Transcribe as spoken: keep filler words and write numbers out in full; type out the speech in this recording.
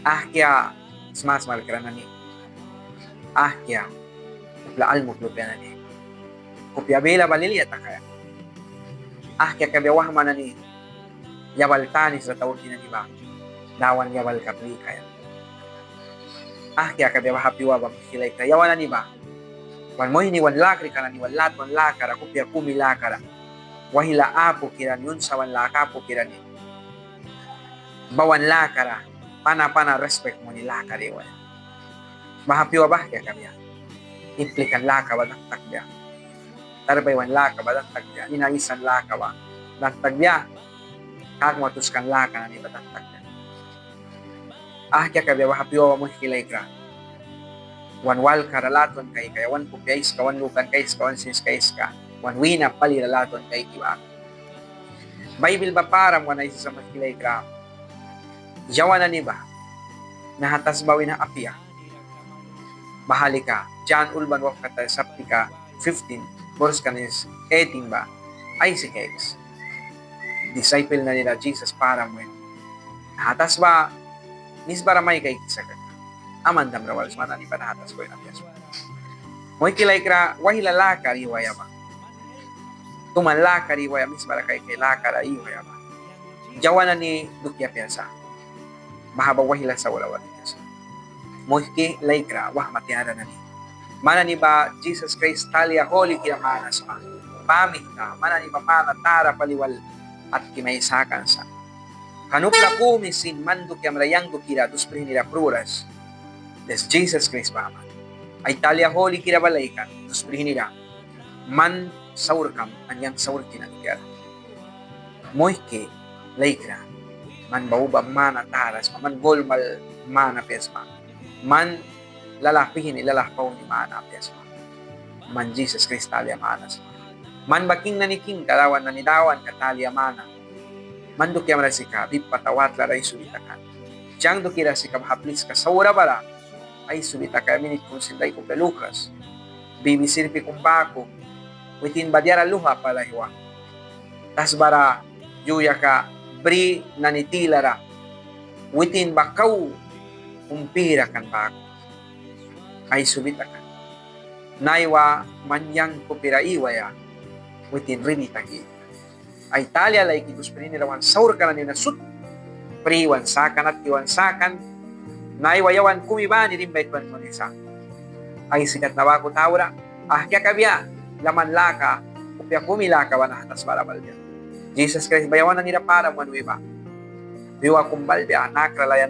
Ahkia smasmalkra nani, ahkia upla almuk lupia nani kupia bila ba lilia takaia. Ahkia kabia wahma nani yabal tanis ra tauki nani ba Dawan yabalka plikaia. Ahkia kabia baha pyua ba, muihki laikra, yawan nani ba wan muihni wan lakrika nani wal latwan lakara, kupia kumi lakara, waihla apukira ni, unsaban laka apukira ni, bawan lakara pana pana rispik muni lakara iwaia. Baha pyua ba ahkia kabia. Implikan laka ba dan takbia. Tarbaiwan laka ba dan takbia. Nina aisan laka ba dan takbia. Kakma tuskan laka nani ba dan takbia. Ahkia kabia baha pyua ba, muihki laikra. Wan walkara latwan kaikaia, wan kupia aiska, wan lukanka aiska, wan sinska aiska, wan wina palira latwan kaiki ba. Baibil ba param wan aisisa, muihki laikra, yawan nani ba naha tasba wina apia. Baha lika Jan ulban wauhkataya saptika fifteen, bors ka nani eighteen ba aisi kaiks. Disaipel nani ra Jisas param win, naha tasba misbara mai kaikisa kaka, amandam ra wals man nani ba naha tasba wina apia sma. Muihki laikra, waihla lakara iwaia ba, tuman lakara iwaia, misbara kaikaia lakara iwaia ba yawan nani dukia apia sa. Baha ba waihla saura ba dukia sa. Muihki laikra, wahma tiara nani, man nani ba Jisas Kraist talia hulikira mana sma. Ba mihta man nani ba mana tara pali wal atki mai sakan sa. Kan upla kumi sin man dukiamra, yang dukira dus prihnira pruras. Des Jisas Kraist baman. Ai talia hulikira ba laikan dus prihnira man saurkam an yang saurki nani dukiara. Muihki laikra, man ba uba mana tara sma, man gulmal mana apia sma, man lalah pihni lalah pauni mana apia sma. Man Jisas Kraist talia mana sma. Man ba king nani kingka, dawan nani dawanka talia mana. Man dukiamra sika bip pata watlara aisubi takan. Yang dukira sika baha pliska saura bara aisubi takaia minit kum sin daik upla lukas. Bibi sirpi kum baku, witin ba diara luha pali aihwa. Tasbara yuyaka bri nani tilara witin ba kau umpira kan baku. Aisubi takan. Naiwa man yang kupira iwaia witin ridi taki. Ai talia laiki dus prihnira wan saurka nani wina sut pri wan sakan, atki wan sakan. Naiwa yawan kumi bani ra imbait wan munisa. Aisi kat na baku taura, ahkia kabia laman laka, kupia kumi laka ba naha tasbara balbia. Jisas Kraist ba yawan nanira param wan wi ba, pyua kum balbia, nakra laya